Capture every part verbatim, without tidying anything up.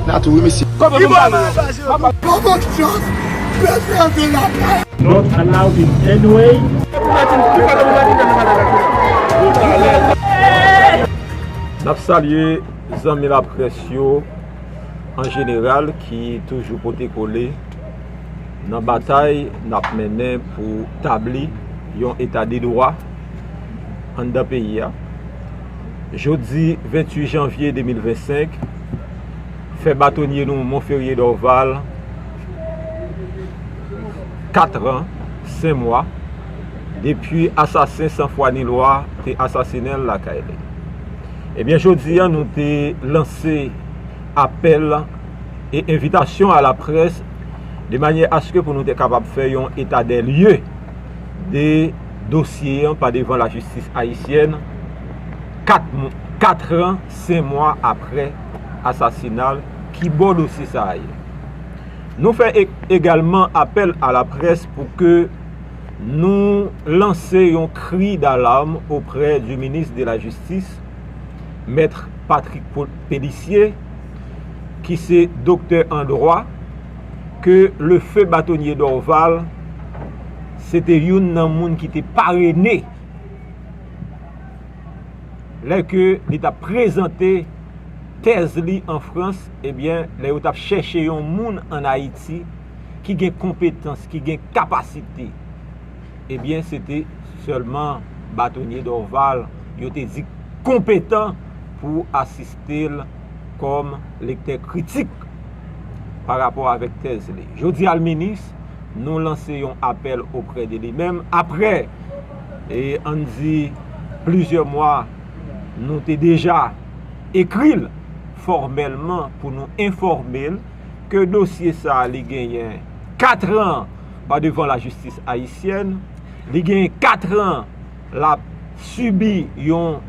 Natou wi mesye. Kòman pou m pale? Not allowed in any way. N ap salye zanmi laprès yo an jeneral ki toujou pote kole nan batay n ap mennen pou tabli yon eta de dwa anndan peyi a. Jodi venntuit janvye de mil vennsenk, fè batonye nou Monferrier Dorval kat an, senk mwa, depi asasen san fwa ni lwa te asasinen l lakay li. Ebyen, jodi a, nou te lanse apèl e envitasyon a laprès de manyè aske pou nou te kapab fè yon eta dè lye de dosye an pa devan lajistis ayisyèn, kat mw-, kat an, senk mwa apre asasina l, ki bò dosye sa a ye? Nou fè e-, egalman apèl a laprès pou ke nou lanse yon kri dalam oprè di minis de la jistis, Mèt Patrick Po-, Pélissier, ki se doktè an dwa, ke le feu batonye Dorval se te youn nan moun ki te parene lè ke li t ap prezante tèz li an Frans, ebyen, lè yo t ap chèche yon moun ann Ayiti ki gen konpetans, ki gen kapasite, ebyen, se te sèlman batonye Dorval yo te di konpetan pou asiste l kòm lektè kritik pa rapò avèk tèz li. Jodi a, minis, nou lanse yon apèl oprè de li menm. Apre, e, ann di, plizyè mwa, nou te deja ekri l fòmèlman pou nou enfòme l ke dosye sa a, li genyen kat an pa devan lajistis ayisyèn, li genyen kat an l ap sibi yon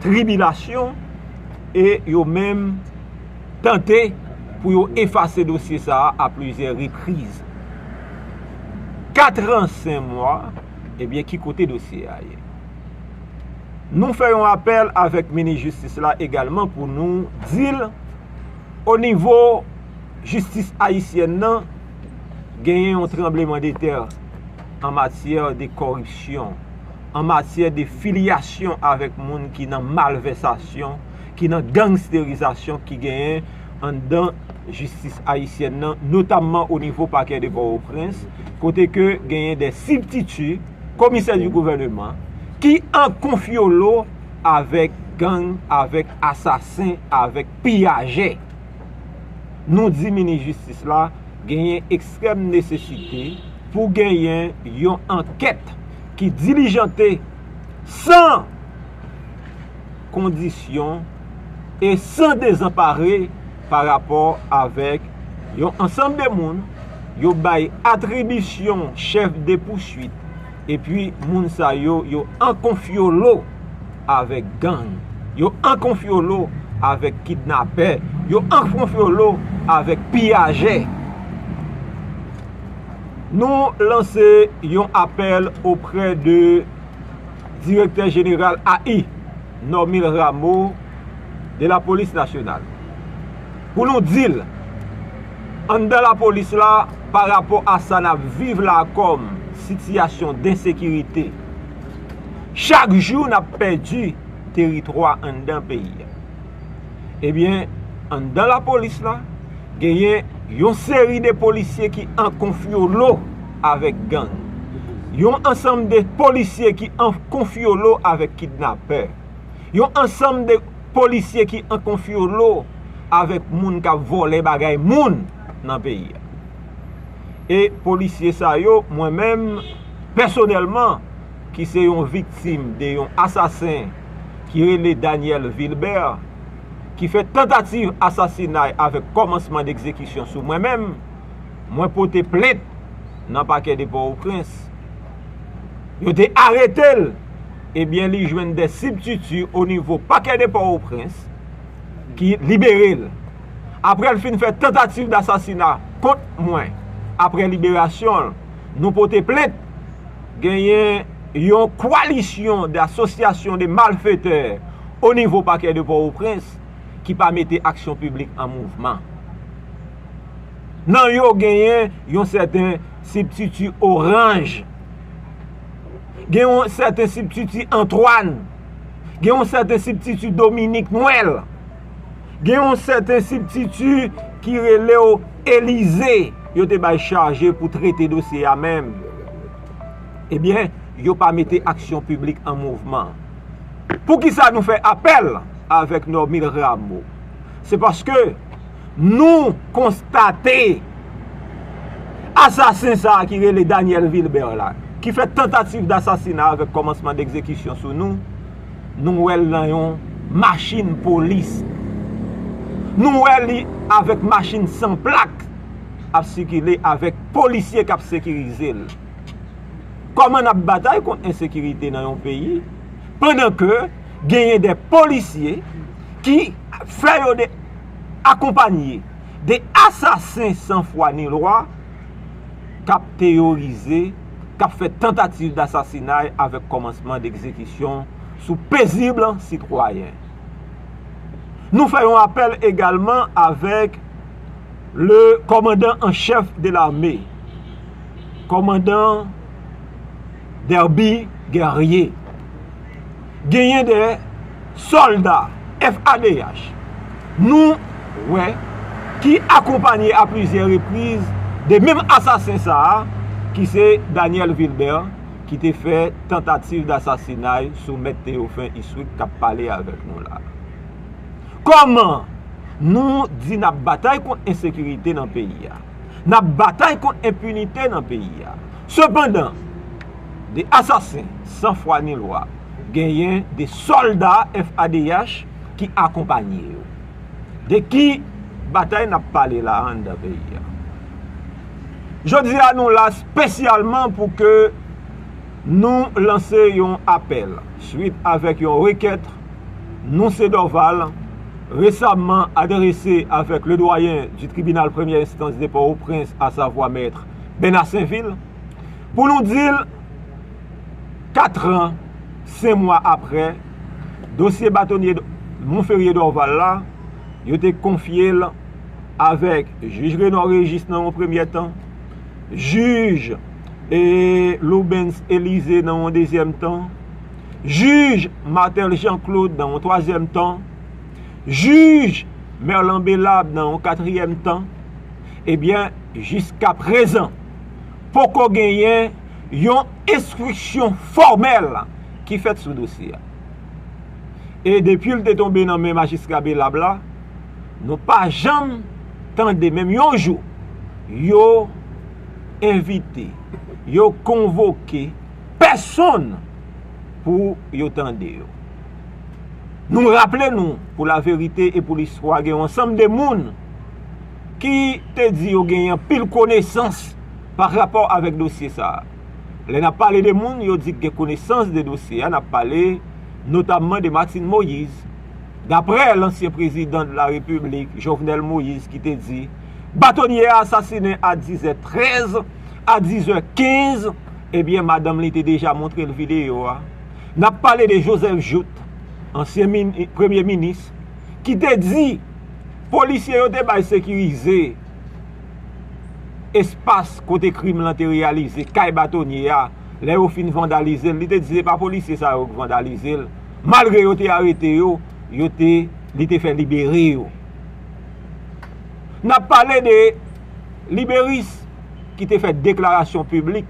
tribilasyon, e yo menm tante pou yo efase dosye sa a a plizyè repriz. Kat an, senk mwa, ebyen, ki kote dosye a ye? Nou fè yon apèl avèk minis jistis la egalman pou nou di l, o nivo jistis ayisyèn nan, genyen yon tranblemanntè an matyè de kòripsyon, an matyè de filyasyon avèk moun ki nan malvèsasyon, ki nan gangsterizasyon ki genyen anndan jistis ayisyèn nan, notamman o nivo pakè de Pòtoprens, kote ke genyen de sibtiti, komisè di gouvèneman, ki an konfyolo avèk gang, avèk asasen, avèk piyajè. Nou di minis jistis la genyen ekstrèm nesesite pou genyen yon ankèt ki dilijante san kondisyon e san dezanpare pa rapò avèk yon ansanm de moun yo bay atribisyon chèf de pouswit, epi moun sa yo, yo an konfyolo avèk gang, yo an konfyolo avèk kidnapè, yo an konfyolo avèk piyajè. Nou lanse yon apèl oprè de Direktè Jeneral A I, Normil Rameau, de Lapolis Nasyonal, pou nou di l, anndan lapolis la, pa rapò a sa n ap viv la kòm sitiyasyon densekirite, chak jou n ap pèdi teritwa anndan peyi a. Ebyen, anndan lapolis la, genyen yon seri de polisye ki an konfyolo avèk gang. Yon ansanm de polisye ki an konfyolo avèk kidnapè. Yon ansanm de polisye ki an konfyolo avèk moun k ap vòlè bagay moun nan peyi a. E polisye sa yo, mwen menm, pèsonèlman, ki se yon viktim de yon asasen ki rele Daniel Vilbert, ki fè tantativ asasinay avèk kòmansman degzekisyon sou mwen menm, mwen pote plent nan pakè de Pòtoprens. Yo te arete l, ebyen, li jwenn de sibtiti o nivo pakè de Pòtoprens ki libere l. Apre l fin fè tantativ dasasina kont mwen, apre liberasyon l, nou pote plent. Genyen yon kwalisyon de asosyasyon de malfetè o nivo pakè de Pòtoprens ki pa mete aksyon piblik an mouvman. Nan yo genyen yon sèten sibtiti Oranj, gen yon sèten sibtiti Antwàn, gen yon sèten sibtiti Dominik Nwèl, gen yon sèten sibtiti ki rele w Elize, yo te bay chaje pou trete dosye a menm. Ebyen, yo pa mete aksyon piblik an mouvman. Poukisa nou fè apèl avèk Normil Rameau? Se paske nou konstate asasen sa a ki rele Daniel Vilbert la, ki fè tantativ dasasina avèk kòmansman degzekisyon sou nou, nou wè l nan yon machin polis. Nou wè li avèk machin san plak ap sikile avèk polisye k ap sekirize l. Kòman n ap batay kont ensekirite nan yon peyi pandan ke genyen de polisye ki fè yo de akonpanye de asasen san fwa ni lwa k ap teyorize, k ap fè tantativ dasasinay avèk kòmansman degzekisyon sou pezib sitwayen? Nou fè yon apèl egalman avèk le kòmandan an chèf de lame, kòmandan Derby Guerrier. Genyen de sòlda F A D H nou wè ki akonpanye a plizyè repriz de menm asasen sa a, ki se Daniel Vilbert, ki te fè tantativ dasasinay sou mèt Théophin Issoud k ap pale avèk nou la. Kòman nou di n ap batay kont ensekirite nan peyi a, n ap batay kont enpinite nan peyi a, sepandan, de asasen san fwa ni lwa genyen de sòlda F A D H ki akonpanye yo? De ki batay n ap pale la a anndan peyi a? Jodi a, nou la espesyalman pou ke nou lanse yon apèl swit avèk yon rekèt Noucé Dorval resaman adrese avèk le doyen du tribunal première instance de Port-au-Prince, à savoir Maître Bernard Sainvil, pou nou di l, katran, senk mwa apre, dosye batonye Monferrier Dorval la, yo te konfye l avèk jij Renor Régis nan yon premyè tan, jij e Loubens Élisée nan yon dezyèm tan, jij Martel Jean Claude nan yon twazyèm tan, jij Merlan Belab nan yon katriyèm tan. Ebyen, jiska prezan, poko genyen yon enstriksyon fòmèl ki fèt sou dosye a. E depi l te tonbe nan men majistra Belab la, nou pa janm tande menm yon jou yo envite, yo konvoke pèsonn pou yo tande yo. Nou raple nou, pou laverite e pou listwa, gen yon ansanm de moun ki te di yo genyen anpil konesans pa rapò avèk dosye sa a. Lè n ap pale de moun yo di k gen konesans de dosye a, n ap pale notamman de Martine Moïse, daprè lansyen prezidan de la repiblik, Jovenel Moïse, ki te di batonye a asasinen a dizè trèz, a dizè kenz, ebyen, madanm li te deja montre l videyo a. N ap pale de Joseph Jouthe, ansyen mini-, premye minis, ki te di polisye yo te bay sekirize espas kote krim lan te reyalize, kay batonye a, lè yo fin vandalize l, li te di se pa polisye sa yo k vandalize l. Malgre yo te arete yo, yo te, li te fè libere yo. N ap pale de liberis ki te fè deklarasyon piblik,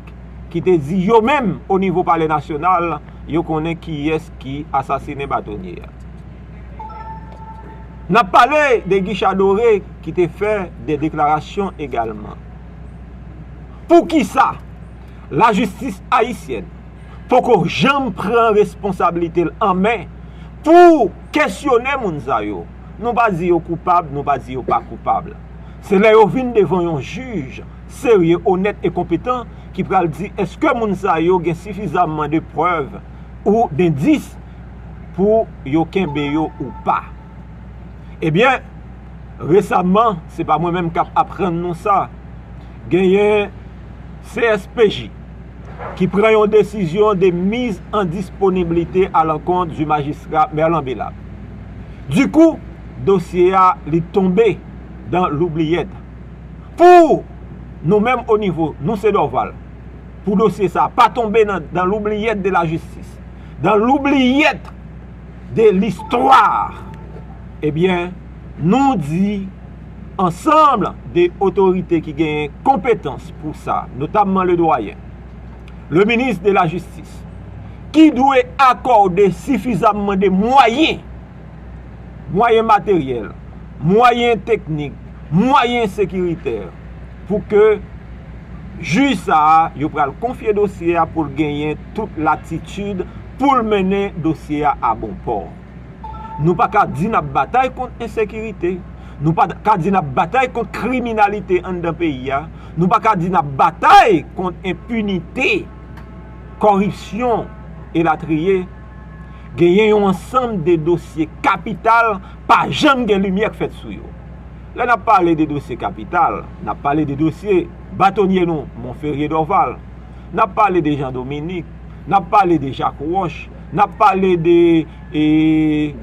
ki te di yo menm, o nivo Palè Nasyonal, yo konnen kiyès ki asasinen batonye a. N ap pale de Guichard Doré ki te fè de deklarasyon egalman. Poukisa lajistis ayisyèn poko janm pran responsablite l an men pou kesyone moun sa yo? Nou pa di yo koupab, nou pa di yo pa koupab. Se lè yo vin devan yon jij serye, onèt e konpetan ki pral di èske moun sa yo gen sifizamman de prèv ou dendis pou yo kenbe yo ou pa. Ebyen, resaman, se pa mwen menm k ap aprann nou sa, genyen C S P J ki pran yon desizyon de mise en disponibilité à l'encontre du magistrat Merlan Belab. Dikou, dosye a li tonbe dans l'oubliette. Pou nou menm o nivo nou se Dorval, pou dosye sa a pa tonbe nan, dans l'oubliette de la justice, dans l'oubliette de l'histoire, ebyen, nou di ansanm de otorite ki genyen konpetans pou sa, notamman le doyen, le ministre de la justice, ki dwe akòde sifizamman de mwayen, mwayen materyèl, mwayen teknik, mwayen sekiritè, pou ke jij sa a, yo pral konfye dosye a pou l genyen tout latitid pou l mennen dosye a a bon pò. Nou pa ka di n ap batay kont ensekirite. Nou pa ka di n ap batay kont kriminalite anndan peyi a. Nou pa ka di n ap batay kont enpinite, kòripsyon, elatriye. Genyen yon ansanm de dosye kapital pa janm gen limyè k fèt sou yo. Lè n ap pale de dosye kapital, n ap pale de dosye batonye nou, Monferrier Dorval. N ap pale de Jean Dominique, n ap pale de Jacques Roche, n ap pale de, e,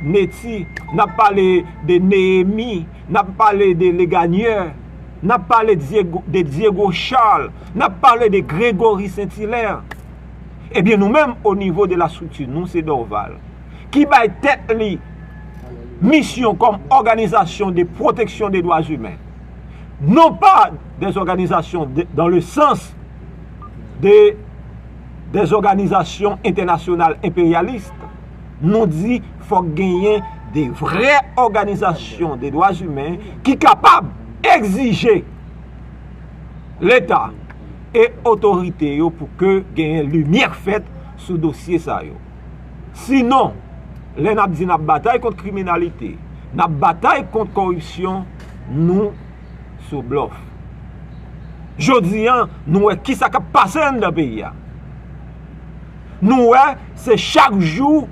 Netty, n ap pale de Néhémie, n ap pale de Legagneur, n ap pale Diego, de Diego Charles, n ap pale de Grégory Saint-Hilaire. Ebyen, nou menm, o nivo de la strikti, nou se Dorval, ki bay tèt li misyon kòm òganizasyon de pwoteksyon de dwa imen, non pa des organisations de, dans le sens de, des organisations internationales impérialistes, nou di fòk genyen de vrè òganizasyon de dwa imen ki kapab egzije Leta e otorite yo pou ke genyen limyè fèt sou dosye sa yo. Sinon, lè n ap di n ap batay kont kriminalite, n ap batay kont kòripsyon, nou sou blòf. Jodi a, nou wè kisa k ap pase anndan peyi a. Nou wè, se chak jou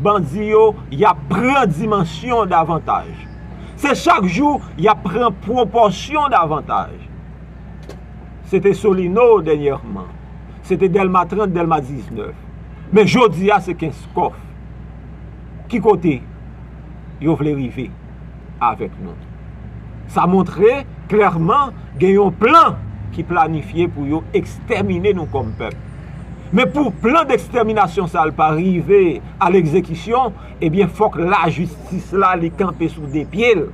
bandi yo y ap pran dimansyon davantaj. Se chak jou y ap pran pwopòsyon davantaj. Se te Solino dènyèman. Se te Dèlma trant, Dèlma diznèf. Men jodi a, se Kenskòf. Ki kote yo vle rive avèk nou? Sa montre klèman gen yon plan ki planifye pou yo ekstèmine nou kòm pèp. Men pou plan dekstèminasyon sa a pa rive a legzekisyon, ebyen, fòk lajistis la li kanpe sou de pye l.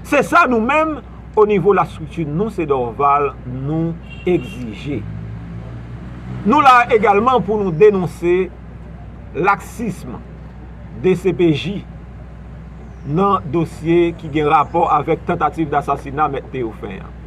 Se sa nou menm, o nivo lastrikti nou se Dorval, nou egzije. Nou la egalman pou nou denonse laksism D C P J nan dosye ki gen rapò avèk tantativ dasasina Mèt Théophin an.